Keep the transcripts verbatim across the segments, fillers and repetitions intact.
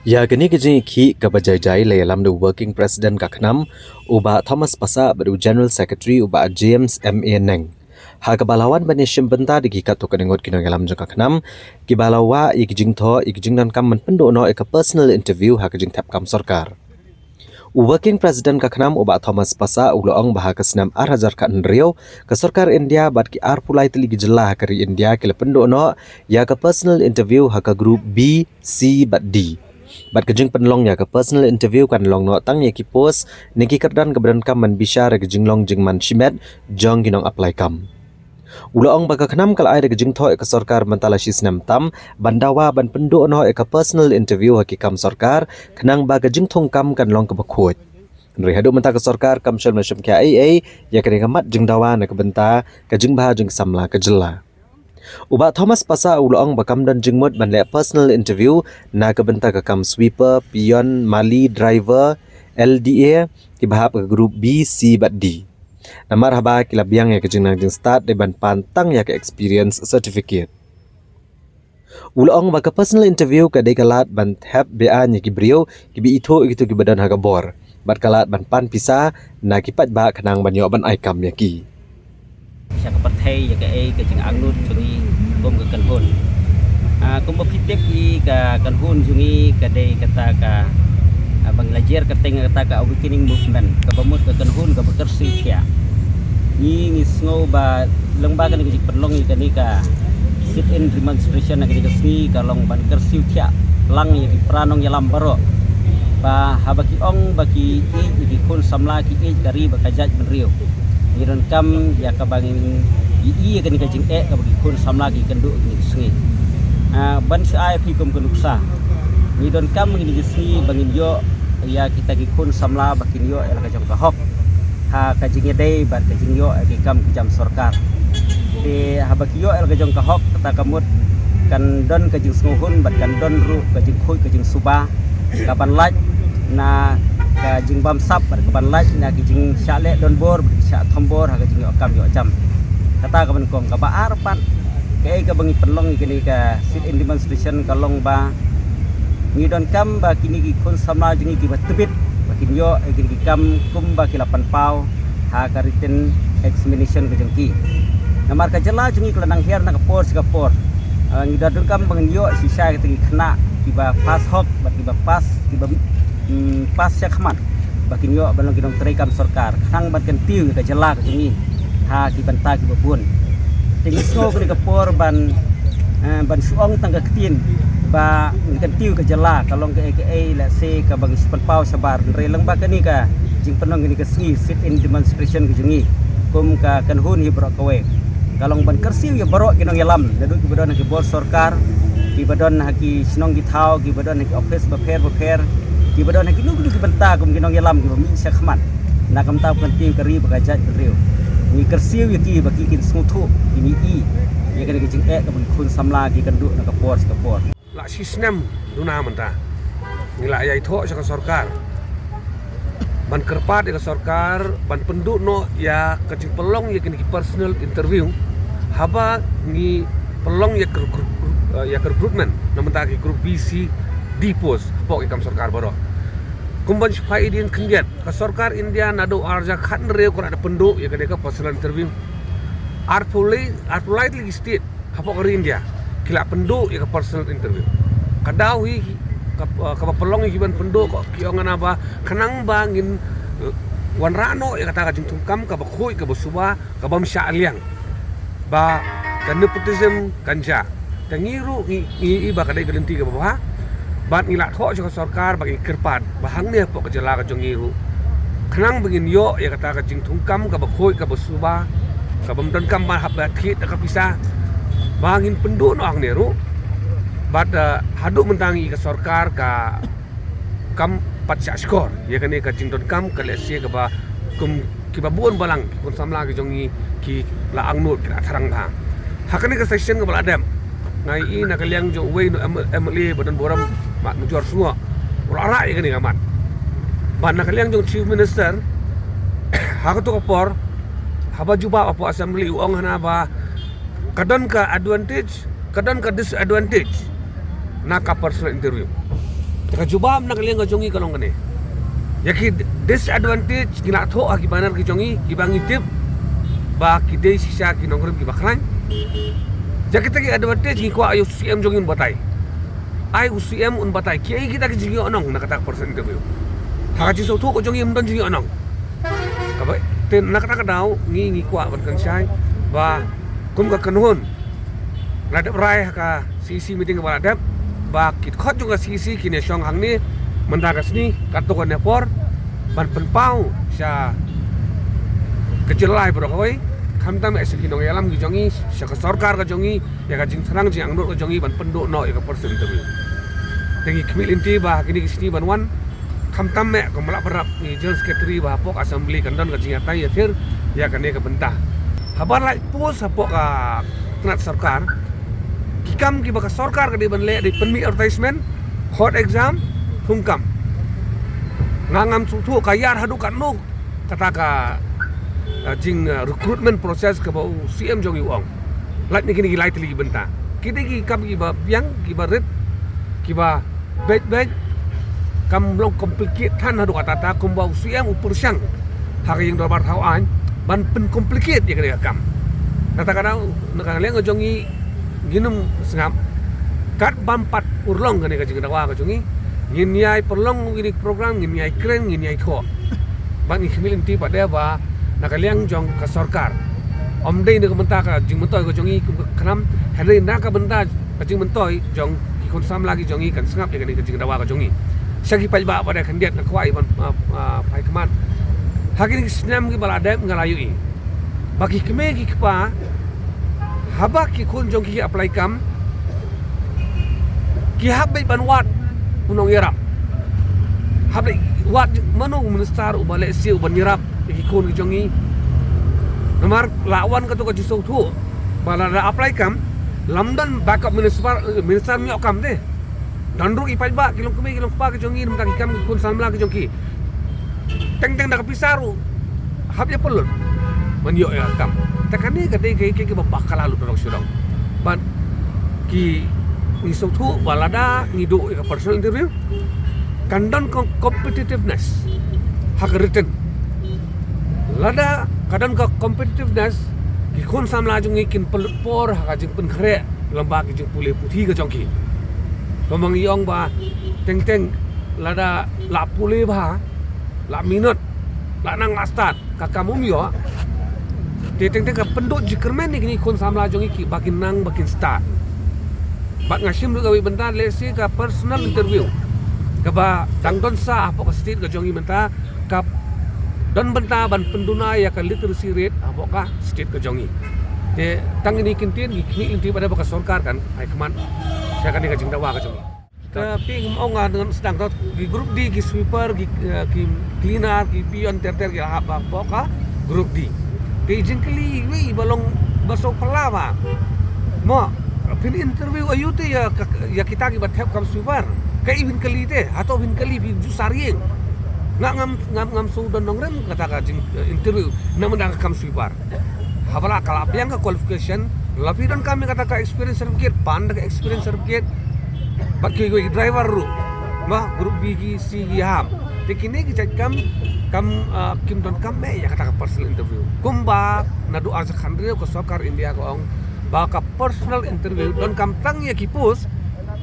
Ïa kane ka jingïakhih kaba jai jai la ïalam da u Working President ka KHNAM, u Bah Thomas Passah, bad u General Secretary, u Bah James M A Neng. Ha kaba la wan ban ïashim bynta da ki katto katne ngut ki nongïalam jong ka KHNAM, kiba la wah ïa ki jingthoh ïa ki jingdonkam ban pynduh noh ïa ka personal interview ha ka jingthep kam sorkar. U Working President ka KHNAM, u Bah Thomas Passah, u la ong ba ha ka snem ar hajar khathynriew, ka sorkar India bad ki arphew lai tylli ki jylla ha ka ri India ki la pynduh noh ïa ka personal interview ha ka group B, C bad D. Bad ka jingpynlong ïa ka personal interview kan long noh tang ïa ki post ne ki kyrdan kaba donkam ban bishar ïa ka jinglong jingman shimet jong ki nong apply kam. U la ong ba ka KHNAM ka la ai da ka jingthoh ïa ka sorkar mynta la shi snem tam ban dawa ban pynduh noh ïa ka personal interview ha ki kam sorkar, khnang ba ka jingthung kam kan long kaba khuid. Hynrei haduh mynta ka sorkar kam shym la shim khia ei ei ïa kane ka mat jingdawa na ka bynta ka jingbha jong ki samla ka jylla. U Bah Thomas Passah u la ong ba kam don jingmut ban leh personal interview na ka bynta ka kam sweeper, peon, mali, driver, L D A, kiba hap ka group B, C bad D. Namar haba ki la biang ïa ka jingnang jingstad dei ban pan tang ïa ka experience certificate. U la ong ba ka personal interview ka dei ka lad ban thep beaiñ ïa ki briew kiba ithuh ïa kito kiba don ha ka bor, bad ka lad ban pan pisa na ki paidbah khnang ban ïoh ban ai kam ïa ki. Sha ka pyrthei ïa kaei ka jingangnud jong ngi kum ka kynhun. Ah, kumba phi tip hi, ka kynhun jong ngi ka dei kata ka, ah, ba ngi la jer kyrteng kata ka awakening movement, kaba mut ka kynhun kaba kyrsiew thiah. Ngi, ngi sngew ba lyngba kane ka jingpynlong ïa kane ka sit-in demonstration ha kane ka sngi ka long ban kyrsiew thiah lang ïa ki para nongïalam baroh, ba haba ki ong ba ki ïeit ïa ki khun samla, ki ïeit ka ri bad ka jaitbynriew, ngi donkam ïa kaba ngin ïohi ïa kane ka jingeh kaba ki khun samla ki kynduh kine ki sngi. Ah, ban shu ai phi kum ka nuksa, ngi donkam kine ki sngi ba ngin ïoh ïa kita ki khun samla ba kin ïoh ïa la ka jong ka hok ha ka jingïadei bad ka jingïoh ïa ki kam ki jam sorkar. Te haba ki ïoh ïa la ka jong ka hok, kata ka mut kan don ka jingsngewhun bad kan don ruh ka jingkhuid ka jingsuba, kaban lait na ka jingbamsap bad kaban lait na ki jingshah leh donbor bad ki shah thombor ha ka jingïoh kam ïoh jam. Kata kaba nyngkong. Kaba ar pat, kaei kaba ngi pynlong ïa kane ka sit-in demonstration ka long ba ngi donkam ba kine ki khun samla jong ngi kiba tbit ba kin ïoh ïa kine ki kam kumba ki la pynpaw ha ka written examination ka jong ki. Namar ka jylla jong ngi ka la nang hiar na ka por sha ka por. Ah, ngi da donkam ba ngin ïoh shisha kita ki khynnah kiba pass hok bad kiba pass, kiba, mm, pass shakhmat, ba kin ïoh ban long ki nongtrei kam sorkar, khnang ban kyntiew ïa ka jylla ka jong ngi ha ki bynta kiba bun. Te ngi sngew kane ka por ban, eh, ban shu ong tang ka ktien ba ngi kyntiew ka jylla, ka long kaei kaei lehse kaba ngi shu pynpaw shabar, hynrei lyngba kane ka jingpynlong kane ka sngi sit-in demonstration ka jong ngi kum ka kynhun hi baroh kawei, ka long ban kyrsiew ïa baroh ki nongïalam, naduh kiba don ha ki bor sorkar, kiba don ha ki shnong ki thaw, kiba don ha ki office bapher bapher, kiba don ha kino kino ki bynta kum ki nongïalam kiba mih shakhmat na ka bynta ban kyntiew ka ri bad ka jaitbynriew. Ngi kyrsiew ïa ki ba ki kin sngewthuh, kin ïohi ïa kane ka jingeh kaba ki khun samla ki kynduh na ka por sha ka por. La shi snem duna mynta ngi la ïai thoh sha ka sorkar ban kyrpad ïa ka sorkar ban pynduh noh ïa ka jingpynlong ïa kine ki personal interview haba ngi pynlong ïa ka recruit-, ïa ka recruitment na bynta ki group B, C, D post hapoh ki kam sorkar baroh. Kumban shu phai ïa dien khyndiat, ka sorkar India naduh ar hajar khathynriew ka la da pynduh ïa kane ka personal interview. Arphew lai, arphew lai tylli ki state hapoh ka ri India ki la pynduh ïa ka personal interview. Ka daw hi ka, kaba pynlong ïa ki ban pynduh, ki ong naba khnang ba ngin, eh, wanrah noh ïa kata ka jingthungkam kaba khuid, kaba suba, kabym shah liang, ba ka nepotism kan jia. Te ngi ruh ngi, ngi ïohi ba ka dei ka lynti kaba bha. Bad ngi la thoh sha ka sorkar ba ngi kyrpad ba hangne hapoh ka jylla ka jong ngi ruh, khnang ba ngin ïoh ïa kata ka jingthungkam kaba khuid, kaba suba, kabym donkam ban hap ban thied da ka pisa, ba ngin pynduh noh hangne ruh. Bad, eh, haduh mynta ngi ïohi ka sorkar ka kam pat shah shkor ïa kane ka jingdonkam, ka lehse kaba kum kiba bun balang ki khun samla ki jong ngi ki la angnud, ki la thrang bha. Ha kane ka session kaba la dep, nga ïohi na ka liang jong uwei u M-, M L A ba don burom, Bah Nujor Shngoh, u la rah ïa kane ka mat. Bad na ka liang jong Chief Minister, ha kato ka por, haba jubab hapoh Assembly, u ong hana ba ka don ka advantage, ka don ka disadvantage na ka personal interview. Ka jubab na ka liang ka jong ngi ka long kane. Ïa ki disadvantage ngi la thoh ha ki banner ki jong ngi, kiba ngi tip ba ki dei shisha ki nongrim kiba khlaiñ. Ïa kita ki advantage ngi kwah ïa u C M jong ngi un batai. Ai u C M un batai kiei kita ki jingïohnong na kata ka personal interview. Ha ka jingsngewthuh ka jong ngi ym don jingïohnong. Kaba te na kata ka daw ngi ngi kwah ban kynshai ba kum ka kynhun la dep rai ha ka C E C meeting kaba la dep ba ki dkhot jong ka C E C kin ïa shong hangne mynta ka sngi katto katne por ban pynpaw sha ka jylla baroh kawei, khamtam eh sha ki nongïalam ki jong ngi, sha ka sorkar ka jong ngi, ïa ka jingthrang jingangnud ka jong ngi ban pynduh noh ïa ka personal interview. Te ngi khmih lynti ba ha kine ki sngi ban wan khamtam eh kum la bynrap ngi General Secretary ba hapoh ka Assembly kan don ka jingïatai ïathir ïa kane ka bynta. Haba la post hapoh ka tnat sorkar, ki kam kiba ka sorkar ka dei ban leh dei pynmih advertisement, khot exam, thungkam. Nga ngam sngewthuh ka ïar haduh katno kata ka, uh, jing, uh, recruitment process kaba u C M jong ngi u ong. Lait na kine ki lai tylli ki bynta. Ki dei ki kam kiba biang, kiba rit, kiba beit beit, kam long complicate than haduh katta katta kumba u C M u pyrshang ha ka ïing dorbar thaw aiñ ban pyncomplicate ïa kane ka kam. Kata ka daw na ka liang ka jong ngi ngin ym sngap kat bam pat urlong kane ka jingdawa ka jong ngi. Ngin ïai pynlong ïa kine ki program, ngin ïai kren, ngin ïai thoh. Bad ngi khmih lynti pat de ba na ka liang jong ka sorkar, ym dei na ka bynta ka jingmyntoi ka jong ngi kum ka khnam, hynrei na ka bynta ka jingmyntoi jong ki khun samla ki jong ngi kan sngap ïa kane ka jingdawa ka jong ngi. Sha ki paidbah ba dei khyndiat nga kwah ban, ah, ah, phai khmat. Ha kine ki snem kiba la dep nga la ïohi ba ki kmie ki kpa haba ki khun jong ki ki apply kam ki hap beit ban wad u nongïarap. Hap beit wad mano u minister uba lehse uban ïarap ïa ki khun ki jong ngi. Namar la wan kato ka jingsngewthuh ba lada apply kam, lam don backup minister, minister ym ïoh kam te. Don ruh ki paidbah ki longkmie ki longkpa ki jong ngi, namar ki kam ki khun samla ki jong ki. Teng teng da ka pisa ruh hap ïa pynlut ban ïoh ïa ka kam. Te kane ka dei ka, ka, kaba bakla lut da ka shu dong. Bad ki ngi sngewthuh ba lada ngi duh ïa ka personal interview kan don ka competitiveness ha ka written. Lada ka don ka competitiveness, ki khun samla jong ngi kin pynlut por ha ka jingpynkhreh lyngba ki jingpule puthi ka jong ki. Kumba ngi ong ba teng teng lada la pule bha, la minot, la nang la start, ka kam um ïoh. Te teng teng ka pynduh jingkyrmen ïa kine ki khun samla jong ngi kiba kin nang ba kin start. Bad nga shim ruh kawei bynta, lehse ka personal interview kaba dang don sah hapoh ka state ka jong ngi mynta, ka don bynta ban pynduna ïa ka literacy rate hapoh ka state ka jong ngi. Te tang kine ki ktien ngi khmih lynti pat de ba ka sorkar kan ai khmat sha kane ka jingdawa ka jong ngi. Te phi ngam ong, ah, ngan sdang, to ki group D, ki sweeper, ki, eh, ki cleaner, ki peon, ter ter ki la hap hapoh ka group D. Te jingkylli iwei iba long ba sngewphylla ba, mo, phin interview aïu te ïa ka, ïa kita kiba thep kam sweeper? Kaei phin kylli te? Hato phin kylli phi ju sar ïing? Nga ngam, ngam, ngam shu don nongrim kata ka jing, eh, interview namar da ka kam sweeper. Haba la ka la biang ka qualification, la phi donkam ïa kata ka experience certificate, pan da ka experience certificate. Bad kiwei kiwei ki driver ruh, ma, group B ki C ki ham. Te kine ki jait kam, kam, ah, kim donkam eh ïa kata ka personal interview. Kumba naduh ar hajar khathynriew ka sorkar India ka ong ba ka personal interview donkam tang ïa ki post,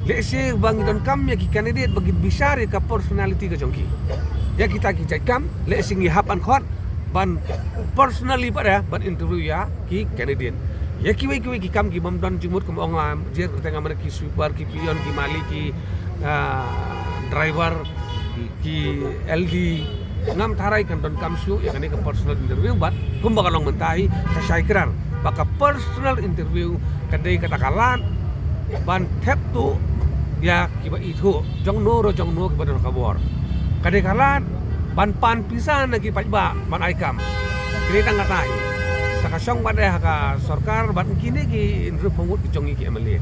lehse ba ngi donkam ïa ki candidate ba ngin bishar ïa ka personality ka jong ki. Ïa kita ki jait kam lehse ngi hap ban khot ban personally pat de ban interview ïa ki candidate. Ïa kiwei kiwei ki kam ki bym don jingmut, kum ong, ah, jer kyrteng, ah, mane ki sweeper, ki peon, ki mali, ki, ah, driver, ki L D, ngam tharai kan donkam shuh ïa kane ka personal interview. Bad kumba ka long mynta hi, ka shai krar ba ka personal interview ka dei kata ka lad ban thep tuh ïa kiba ithuh, jongno ruh jongno kiba don ka bor. Ka dei ka lad ban pan pisa na ki paidbah ban ai kam. Kine tang kata hi. Sa ka shong pat de ha ka sorkar bad kine ki hynriew phew ngut ki jong ngi ki M L A.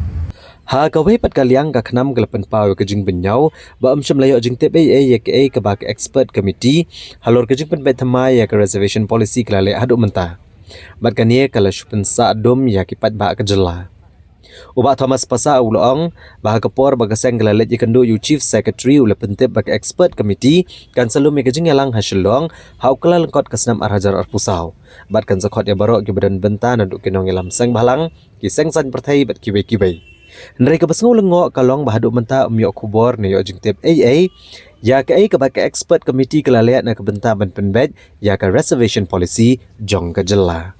Ha kawei pat ka liang, ka KHNAM ka la pynpaw ïa ka jingpynñiaw ba ym shym la ïoh jingtip ei ei ïa kaei kaba ka expert committee halor ka jingpynbeit thymmai ïa ka reservation policy ka la leh haduh mynta. Bad kane ka la shu pynsah dum ïa ki paidbah ka jylla. U Bah Thomas Passah u la ong ba ha ka por ba ka seng ka la leit ïakynduh ïa u Chief Secretary u la pyntip ba ka expert committee kan sa lum ïa ka jingïalang ha Shillong ha u Kyllalyngkot ka snem ar hajar arphew saw bad kan sa khot ïa baroh kiba don bynta naduh ki nongïalam seng bhalang, ki seng saiñ pyrthei bad kiwei kiwei. Hynrei kaba sngew lyngngoh ka long ba haduh mynta ym ïoh khubor ne ïoh jingtip ei ei ïa kaei kaba ka expert committee ka la leh na ka bynta ban pynbeit ïa ka reservation policy jong ka jylla.